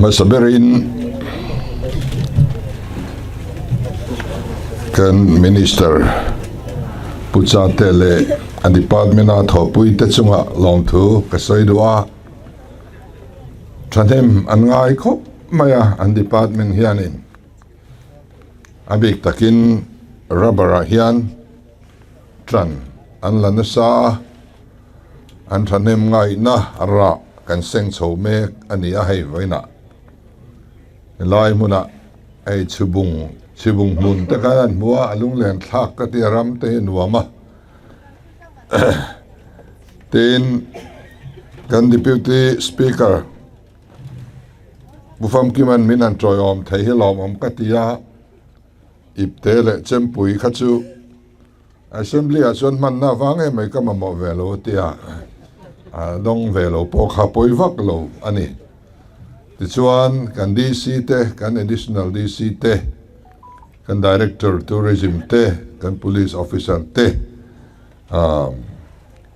Hmasa berin kan Minister Pu Chate leh a department-a thawhpuite chungah lawmthu ka sawi duh a, thahnem an ngai khawp mai a an department hianin a bik takin rubber-ah hian tan an la nasa a, an thahnem ngaihna rah kan seng chho mek a ni a hei vawiinah helai hmunah hei chhibung chhibung hmun te khan an hmu a a lunglen thlak ka ti a ram te hi a nuam a tin kan deputy speaker Pu Famkiman min han tawiawm thei hi lawmawm ka ti a. Ipte leh Chempui kha chu Assembly ah chuan hmanna avang em mai ka mamawh ve lo a tia, a dawng ve lo pawh kha pawi vak lo a ni. Tichuan kan DC te, kan Additional DC te, kan Director Tourism te, kan Police Officer te,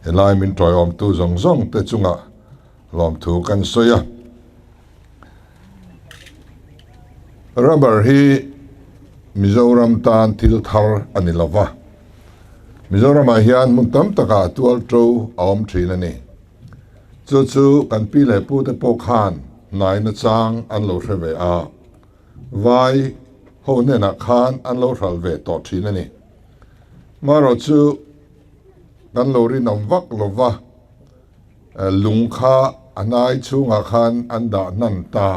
helai min tawiawmtu zawng zawng te chungah lawmthu kan sawi a. Rubber hi Mizoram tan thil thar a ni lo va, Mizoramah hian hmun tam takah tual to a awm thin a ni. Chu chu kan pi leh pute pawh khan hnai nachang an lo hre ve a, vai ho hnenah khan an lo hralh ve tawh thin a ni. Marawh chu kan lo rinawm vak lo va. Lung kha a hnai chhungah khan an dah hnan ta,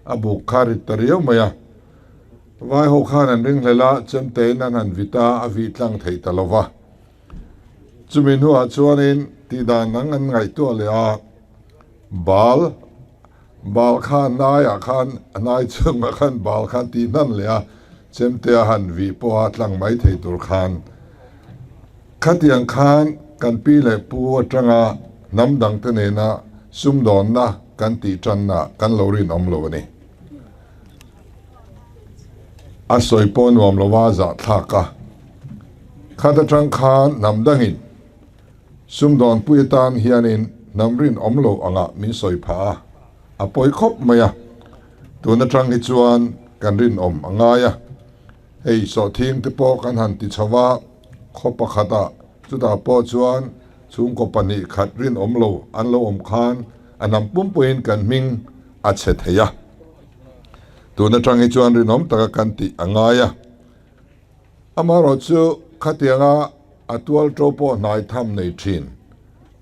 a buk kha rit ta riau mai a. Vai ho khan an ring hlel a, chemtein an han vit a, a vih tlang theih ta lo va. Chumi hnuah chuanin tihdan dang an ngaihtuah leh a, bal, bal kha a hnaiah khan, a hnai chhungah khan bal khan tih hnan leh a, chemte a han vih pawha tlang mai thei tur khan. Khatiang khan kan pi leh pu atanga hnam dangte nena sumdawnna kan tih tanna kan lo rinawm lo a ni. A sawi pawh nuam lova zahthlak a. Khat atang khan hnam dangin sumdawnpui atan hianin hnam rinawm lo angah min sawi phah a, a pawi khawp mai a. Tun atang hi chuan kan rinawm a ngai a. Hei sawhthing te pawh kan han ti chho a, khaw pakhatah chutah pawh chuan chhungkaw pahnih khat rinawm lo an lo awm khan a hnam pumpuiin kan hming a chhe thei a. Tun atang hi chuan rinawm taka kan tih a ngai a. Amaherawhchu khatianga a tual to pawh hnai tham nei thin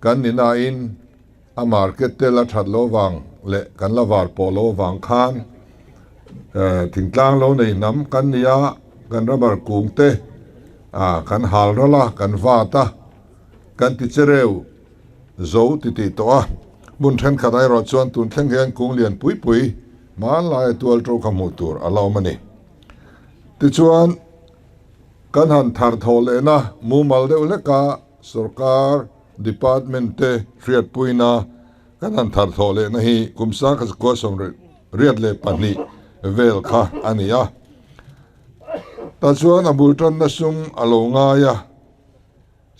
kan ni nain A market te la that lo vang leh kan la var pawh lo vang khan thingtlang lo nei hnam kan ni a, kan rubber kung te kan hal ral a, kan vat a, kan ti che reu zo ti tih tawh a. Hmun thenkhat erawh chuan tun thleng hian kung lian pui pui hmanlaia tual to kha hmuh tur a la awm a ni. Tichuan kan han thar thaw lehna mumal deuh hleka Sorkar Department te hriatpuina kan han thar thawh lehna hi kum sangkhat zakua 72 vel kha a ni a. Tah chuan a bul tanna sum a lo ngai a,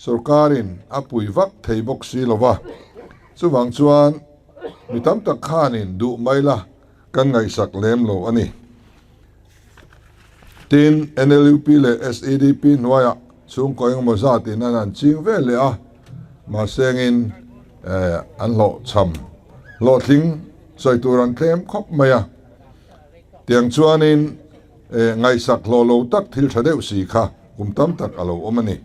sorkarin a pui vak thei bawk si lo va. Chuvang chuan mi tam tak khanin duh mai la kan ngaihsak lem lo a ni. Tin, NLUP leh SEDP hnuaiah chhungkaw engemaw zatin an han ching ve leh a, mahsengin an hlawhchham hlawhtling sawi tur an tlem khawp mai a. Tiang chuanin ngaihsak hlawh lo tak thil tha deuh si kha kum tam tak a lo awm a ni.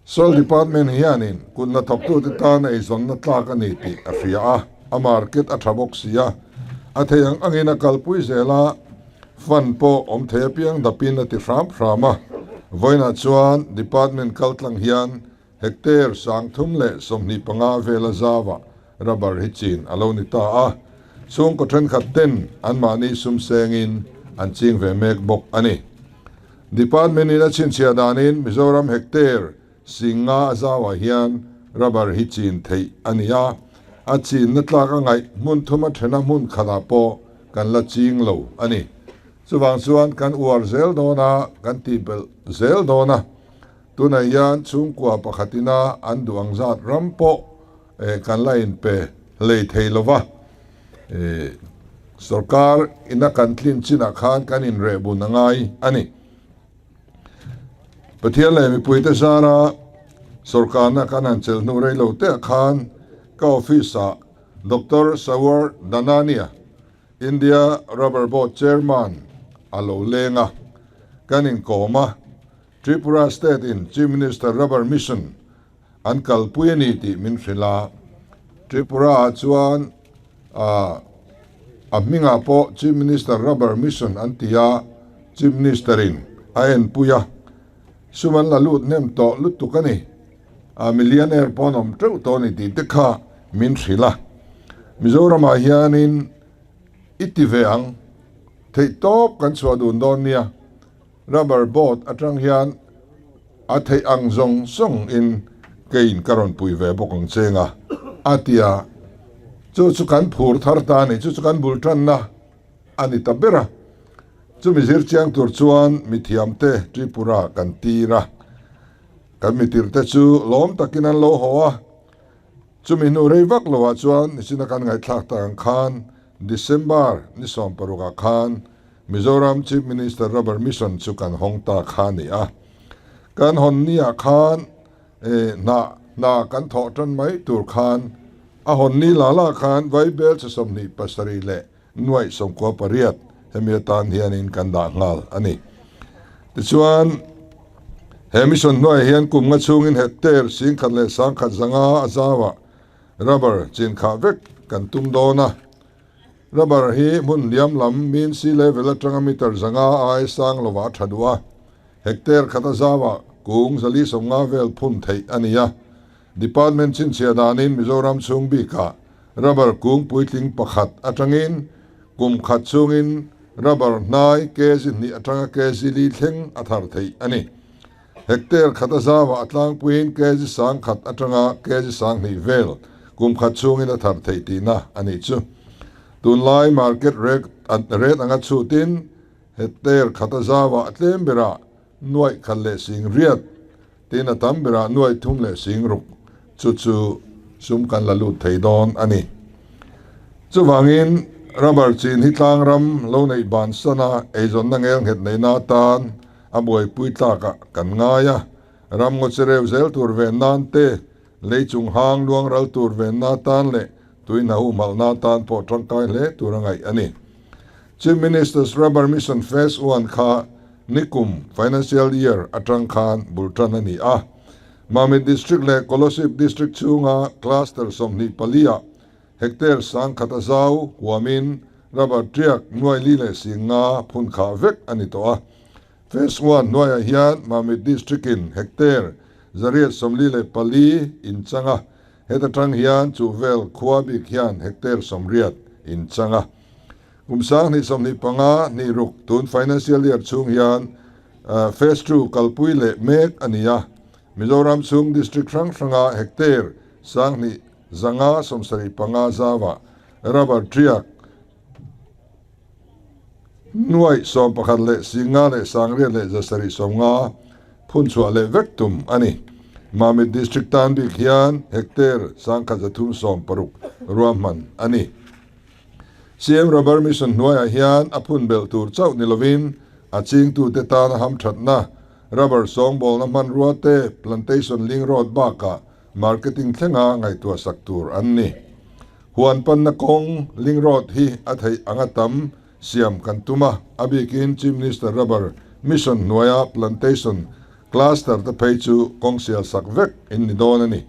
Soil Department hianin kut hnathawktute tan eizawnna tlak a ni tih a hria a, a market a tha bawk si a, a thei ang angin a kalpui zel a, fund pawh awm thei apiang dapin a ti hram hram a. Vawiinah chuan Department kaltlang hian hectare 325 vela zauah rubber hi chin a lo ni ta a, chhungkaw thenkhat ten anmahni sum sengin an ching ve mek bawk a ni. Department in a chhinchhiah danin Mizoram hectare singa a zauah hian rubber hi chin theih a ni a, a chinna tlak a ngaih hmun thuma thena hmun khatah pawh kan la ching lo a ni. Chuvang chuan kan uar zel dawn a, kan tihbelh zel dawn a. Tunah hian chhungkua pakhatina an duh ang zat ram pawh kan la inpe hlei thei lo va. Sorkar ina kan tlin chinah khan kan inrehbun a ngai a ni. Pathian leh mipuite zara sorkarna kan han chelh hnu rei lo teah khan ka office-ah Doctor Sawar Dhanania, India Rubber Board Chairman a lo leng a, kan inkawm a, Tripura State in Chief Minister Rubber Mission an kalpui a ni tih min hrilh a, Tripura ah chuan a hmingah pawh Chief Minister Rubber Mission an ti a, Chief Minister in a enpui a, sum an la lut hnem tawh lutuk a ni, a millionaire pawh an awm teuh tawh a ni tih te kha min hrilh a, Mizoramah hianin i ti ve ang, theihtawp kan chhuah dun dawn nia. Rubber boat atang hian a theih ang zawng zawng in keiin ka rawn pui ve bawk ang cheng a, a ti a. Chu chu kan phur thar ta a ni, chu chu kan bul tanna a ni ta ber a. Chumi zir chiang tur chuan mithiamte Tripura kan tir a, kan mitirte chu lawm takin an lo haw a. Chumi hnu rei vak loah chuan nichina kan ngaihthlak tak ang khan December ni 16 ah khan Mizoram Chief Minister Rubber Mission chu kan hawng ta kha a ni a. Kan hawn ni ah khan hna hna kan thawh tan mai tur khan a hawn ni la la khan Vaibel che 27 leh nuaih 98 hemi atan hianin kan dah nghal a ni. Tichuan, he mission hnuaiah hian kum nga chhungin hectare 11,150 a zauah rubber chin khah vek kan tum dawn a. Rubber hi hmun hliam lam mean sea level atanga meter 500 ai sang lovah a tha duh a, hectare khat a zauah kung 450 vel phun theih a ni a. Department chhinchhiah danin Mizoram chhung bikah rubber kung puitling pakhat atangin kum khat chhungin rubber hnai kg hnih atanga kg li thleng a thar theih a ni. Hectare khat a zauah a tlangpuiin kg 1000 atanga kg 2000 vel kum khat chhungin a thar theih tihna a nih chu. Tunlai market rate anga chhutin hectare khat a zauah a tlem berah 8,060 Tin a tam berah 3,060 chu chu sum kan la lut thei dawn a ni. Chuvangin rubber chin hi tlang ram lo neih bansan a eizawnna ngel nghet neihna atan a buaipui tlakah kan ngai a, ram ngaw chereu zel tur ven nan te, lei chung hang luang ral tur venna atan leh tui hna humhalhna atan pawh tangkai hle tur a ngaih a ni. Chief Minister's Rubber Mission Phase One kha nikum Financial Year atang khan bul tan a ni a. Mamit District leh Kolasib District chhunga Cluster 24 ah hectare 1000 a zau huamin rubber tiak 4,050 phun khah vek a ni tawh a. Phase One hnuaiah hian Mamit District in hectare 844 in chang a, heta tang hian Chuhvel khua bik hian hectare 80 in chang a. Kum 2025 hnih ruk tun financial year chhung hian Phase Two kalpui leh mek a ni a, Mizoram chhung district hrang hranga hectare 2175 zauah rubber tiak 11,058,790 phun chhuah leh vek tum a ni. Mamit District tan bik hian hectare 1360 ruahman a ni. CM Rubber Mission hnuaiah hian a phun belh tur chauh ni lovin a chingtute tana hamthatna, rubber sawngbawlna hmanrua te, plantation link road bakah marketing thlenga ngaihtuah sak tur an ni. Huan panna kawng link road hi a theih anga tam siam kan tum a, a bikin Chief Minister Rubber Mission hnuaia plantation cluster te phei chu kawng sial sak vek in ni dawn a ni.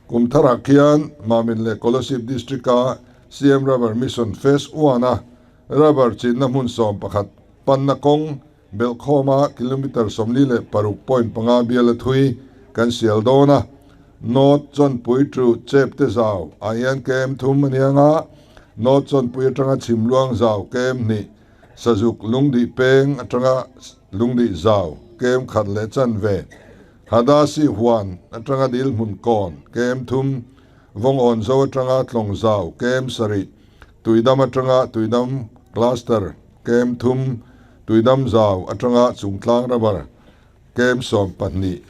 Kum tharah khian Mamit leh Kolasib District-a CM Rubber Mission Phase One-a rubber chinna hmun 11 panna kawng belhkhawma kilometre 46.5 biala thui kan sial dawn a. North Chawnpui to Chepte zau ah hian km thum a nia nga, North Chawnpui atanga Chhimluang zau km hnih, Sazuk Lungdih peng atanga Lungdih zau km khat leh chanve, Hadasi huan atanga Dilhmun kawn km thum, Vawngawn zo atanga Tlawng zau km sarih, Tuidam atanga Tuidam Cluster km thum, Tuidam zau atanga Chungtlang Rubber km 12,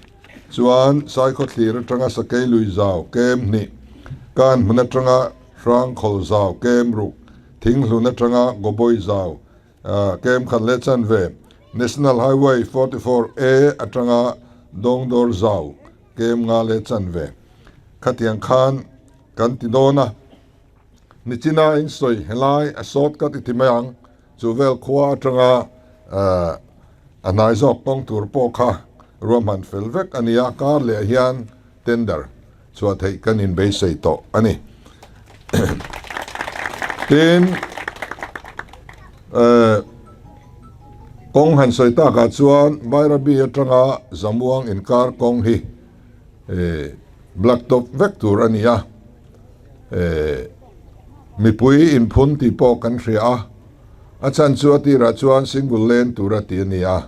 chuan Saikhawthlir atanga Sakei lui zau km hnih, Kan hmun atanga Hrangkhawl zau km ruk. Thinghlun atanga Goboi zau kem khat leh chanve, National Highway 44 A atanga Dawngdawr zau kem nga leh chanve khatiang khan kan ti dawn a. Nichina in sawi helai a sawt ka ti ti mai ang, chu vel khua atanga a hnai zawk kawng tur pawh kha ruahman fel vek a ni a, kar leh hian tender chhuah theih kan inbeisei tawh a ni. Tin, kawng han sawi takah chuan Bairabi atanga Zamuang inkar kawng hi blacktop vek tur a ni a, mipui inphun tih pawh kan hria a, a chhan chu a tirah chuan single lane tura tih a ni a.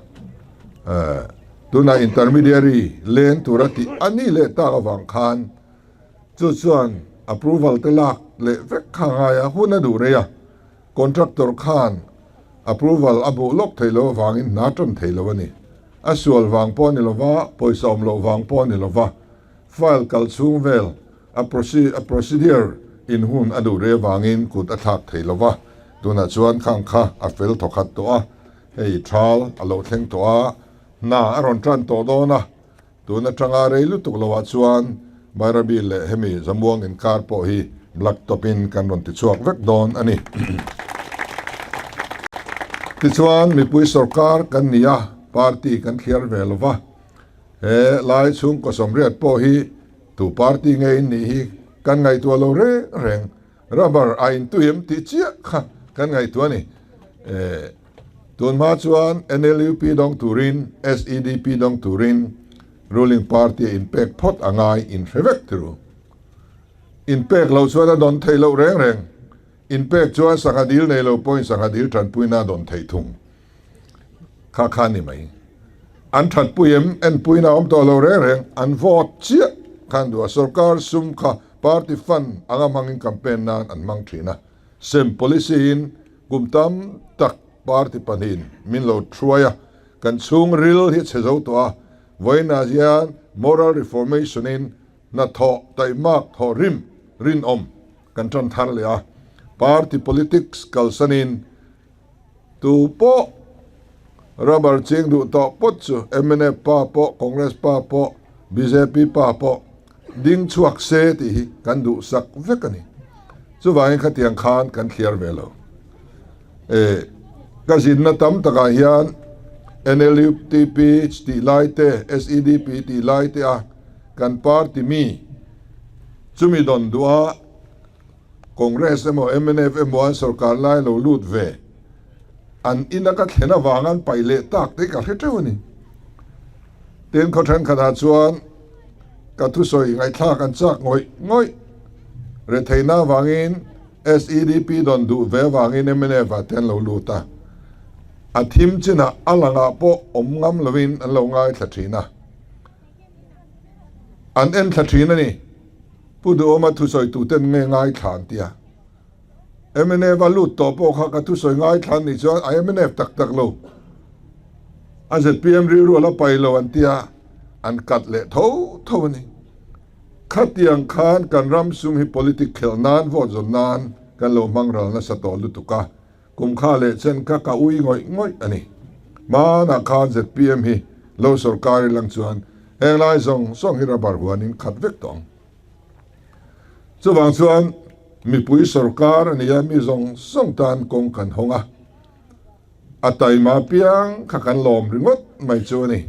Tunah intermediary leng tura tih a nih leh tak avang khan chu chuan approval te lak leh vek kha a ngai a, hun a duh rei a, contractor khan approval a hmuh lawk thei lo avangin hna tan thei lo a ni. A sual vang pawh a ni lo va, pawisa awm loh vang pawh a ni lo va, file kal chhung vel a procedure in hun a duh rei avangin kut a thlak thei lo va, tunah chuan khang kha a fel thawkhat tawh a. Hei thal a lo thleng tawh a, hna a rawn tan tawh dawn a, tun atanga rei lutuk loah chuan Bairabi leh hemi Zamuang inkar pawh hi black top in kan rawn ti chhuak vek dawn a ni. Tichuan mipui sorkar kan ni a, party kan thliar ve lo va, he lai chhungkaw sawmriat pawh hi tu party nge in nih hi kan ngaihtuah lo reng reng. Rubber a intui em tih chiah kha kan ngaihtuah a ni. Tun hma chuan NLUP dawng turin, SEDP dawng turin ruling party a inpek phawt a ngai inhre vek thiru. Inpek loh chuan a dawn theih loh reng reng. Inpek chuan sangha dil nei lo pawhin sangha dil tanpuina a dawn theih thung. Kha kha ni mai. An thatpui em enpuina a awm tawh lo reng reng. An vote chiah khan duh a, sorkar sum kha Party fund anga hmangin campaign nan an hmang thin a, sem policy in kum tam tak party pahnihin min lo thuai a, kan chhungril hi a chhe zo tawh a, vawiinah hian moral reformation in hnathawh taihmak thawh rim rinawm kan tan thar leh a, party politics kalsanin Tu pawh rubber ching duh tawh pawt chu mnf pa pawh, Congress pa pawh, bjp pa pawh ding chhuak se tih hi kan duhsak vek a ni. Chuvangin khatiang khan kan thliar ve lo. E, ka zinna tam takah hian NLUTP tih lai te, SEDP tih lai te a kan party mi chumi dawn duh a, Congress emaw mnf emaw an sorkar lai lo lut ve an ina ka thlen avang an paih leh tak te ka hre teuh a ni. Tin khaw thenkhatah chuan ka thusawi ngaihthlak an chak ngawih ngawih. Retheihna avangin SEDP dawn duh ve avangin mnf ah te an lo lut a, a thim chinah a langah pawh awm ngam lovin an lo ngaithla thin a, an enthla thin a ni. Pu Duhawma thusawi tuten nge ngaithla an tia. Mnf a lut tawh pawh kha ka thusawi ngaithla an nih chuan a mnf tak tak lo. A zpm rilru a la pai lo an tia, an kat leh tho tho a ni. Khatiang khan kan ram sum hi politic khelh nan, vote zawn nan kan lo hmang ral nasa tawh lutuk a. Kum kha leh chen kha ka ui ngawih ngawih a ni. Hmanah khan zpm hi lo sorkar ilang chuan heng lai zawng zawng hi rubber huanin khat vek tawh ang. Chuvang chuan mipui sorkar a ni a, mi zawng zawng tan kawng kan hawng a, a taima piang kha kan lawm ringawt mai chu a ni.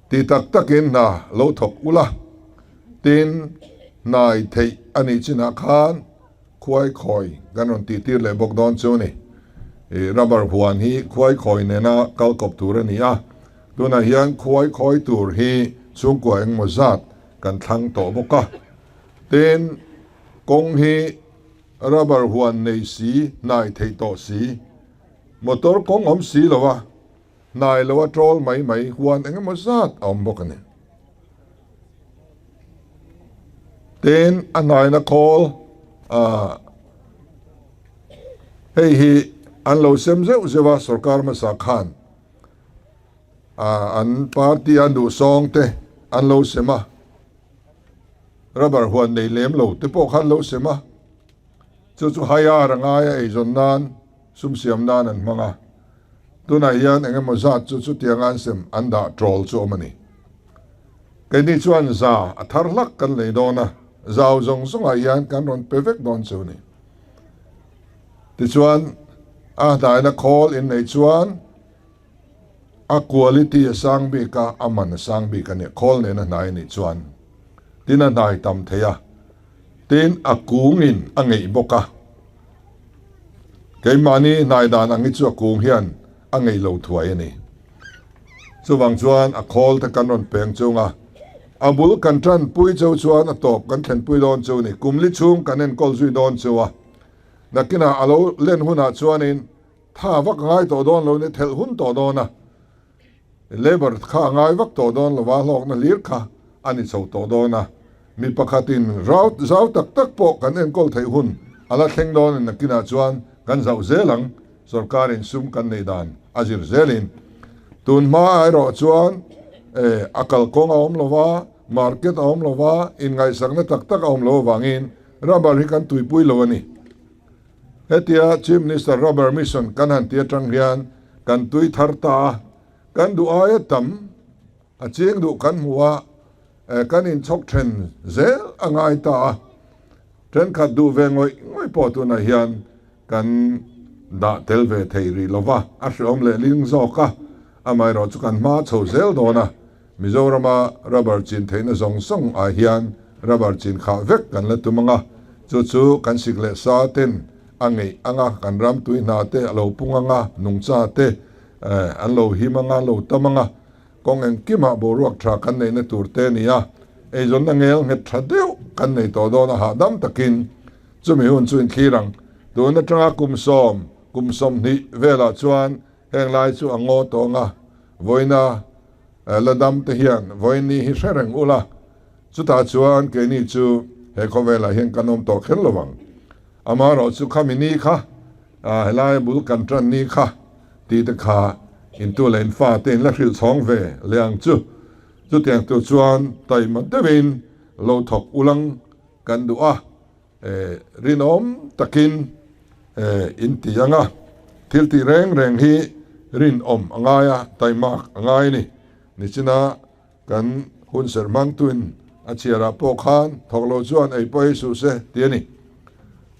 Ti tak takin hna lo thawk ula, tin hnai theih a nih chinah khan Khuai khawi kan rawn tih tir leh bawk dawn chu a ni. Ih rubber huan hi khuai khawi nena kal kawp tur a ni a, tunah hian khuai khawi tur hi chhungkua engmaw zat kan thlang tawh bawk a. Tin, kawng hi rubber huan nei si, hnai theih tawh si, motor kawng awm si lo a, hnai lo a ṭawl mai mai huan engemaw zat a awm bawk a ni. Tin, a hnaina khawl ah hei hi an lo sem zeuh zeuh a sorkar hmasa khan ah an party a duhsawng te an lo sem a, rubber huan nei lem lo te pawh kha an lo sem a. Chu chu hire a ngai a eizawn nan, sum siam nan an hmang a. Tunah hian eng emaw zat chu chutianga an sem an dah ṭawl chu awm a ni. Keini chuan za a thar hlak kan lei dawn a, zau zawng zawngah hian kan rawn pe vek dawn chu a ni. Tichuan, a hnaina khawl inneih chuan a quality a sang bik a, a man a sang bik a ni. Khawl nena hnai a nih chuan tin a hnai tam thei a, tin a kungin a ngeih bawk a. Keimahni hnai dan ang hi chu a kung hian a ngeih lo thuai a ni. Chuvang chuan a khawl te kan rawn peng chung a, a bul kan tan pui cheu chuan a tawp kan thlen pui dawn cheu a ni. Kum li chhung kan enkawl zui dawn cheu a, nakinah a lo len hunah chuanin Tha vak a ngai tawh dawn lo ni, thelh hun tawh dawn a, labour kha a ngai vak tawh dawn lo va, hlawkna hlir kha a ni chho tawh dawn a, mi pakhatin rau zau tak tak pawh kan enkawl theih hun a la thleng dawn in nakinah chuan kan zauh zel ang, sorkarin sum kan neih dan a zir zelin. Tun hma erawh chuan a kalkawng a awm lo va, market a awm lo va, inngaihsakna tak tak a awm lo avangin rubber hi kan tuipui lo a ni. Hetia Chief Minister Rubber Mission kan han ti atang hian kan tui thar ta a, kan duh aia tam a ching duh kan hmu a, kan inchhawk then zel a ngai ta a, thenkhat duh ve ngawih ngawih pawh tunah hian kan dah tel ve thei rih lo va, a hreawm leh ling zawk a, amaherawh chu kan hma chho zel dawn a. Mizorama rubber chin theihna zawng zawng ah hian rubber chin khah vek kan la tum ang a, chu chu kan sik leh sa ten a ngeih ang a, kan ram tui hna te a lo pung ang a, nungcha te an lo him ang a, lo tam ang a, kawng engkimah boruak tha kan neihna tur te a ni a, eizawnna ngel nghet tha deuh kan nei tawh dawn a hahdam takin chumi hun chu inthlir ang. Tun atanga kum sawm, kum 20 velah chuan heng lai chu a ngaw tawh ang a, vawiina La dam te hian vawiin hi hre reng ula, chutah chuan keini chu he khawvelah hian kan awm tawh kher lo vang. Amaherawh chu khami ni kha, helaia bul kan tan ni kha tih te kha intu leh infa te in la hrilh chhawng ve leh ang chu. Chutiang tur chuan taima deuhin lo thawk ulang kan duh a. Rinawm takin in ti ang a, thil tih reng reng hi rinawm a ngai a, taimak a ngai a ni. Nichina kan hun serh hmangtuin a chhiarah pawh khan thawk lo chuan ei pawh ei suh se tih a ni.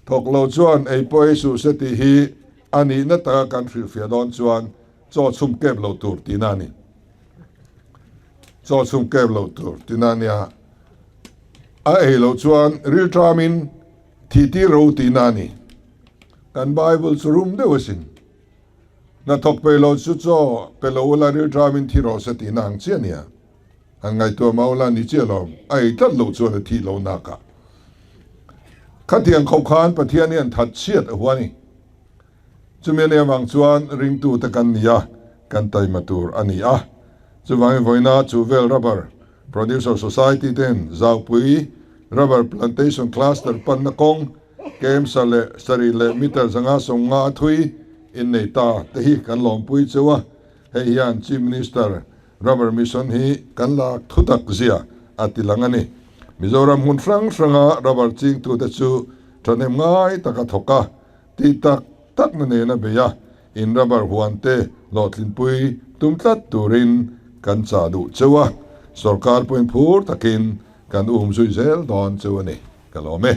Thawk lo chuan ei pawh ei suh se tih hi a nihna taka kan hrilhfiah dawn chuan chaw chhum kep lo tur tihna a ni. Chaw chhum kep lo tur tihna a nia. A ei loh chuan rilṭamin thih tir ro tihna a ni. Kan Bible chu rum deuh asin. Hnathawk pe lo chu chaw pe lo ula rilṭamin thi rawh se tihna ang chiah nia. Han ngaihtuah mah ula ni chiah lo, a ei tlat loh chuan a thih lo nakah. Khatiang khawp khan Pathian hian that chhiat a hua a ni. Chumi a nih avang chuan ringtute kan ni a, kan taima tur a ni a. Chuvangin vawiina chu vel rubber Producer Society ten Zaupui Rubber Plantation Cluster panna kawng kemsa leh sarih leh meter 550 a thui innei ta te hi kan lawmpui cheu a, hei hian Chief Minister Rubber Mission hi kan lak thutak zia a ti lang a ni. Mizoram hmun hrang hranga rubber chingtute chu thahnem ngai taka thawk a, Tih tak takna nena bei a, in rubber huan te hlawhtlinpui tum tlat turin kan chah duh cheu a, sorkar pawhin phur takin kan um zui zel dawn cheu a ni. Ka lawm e.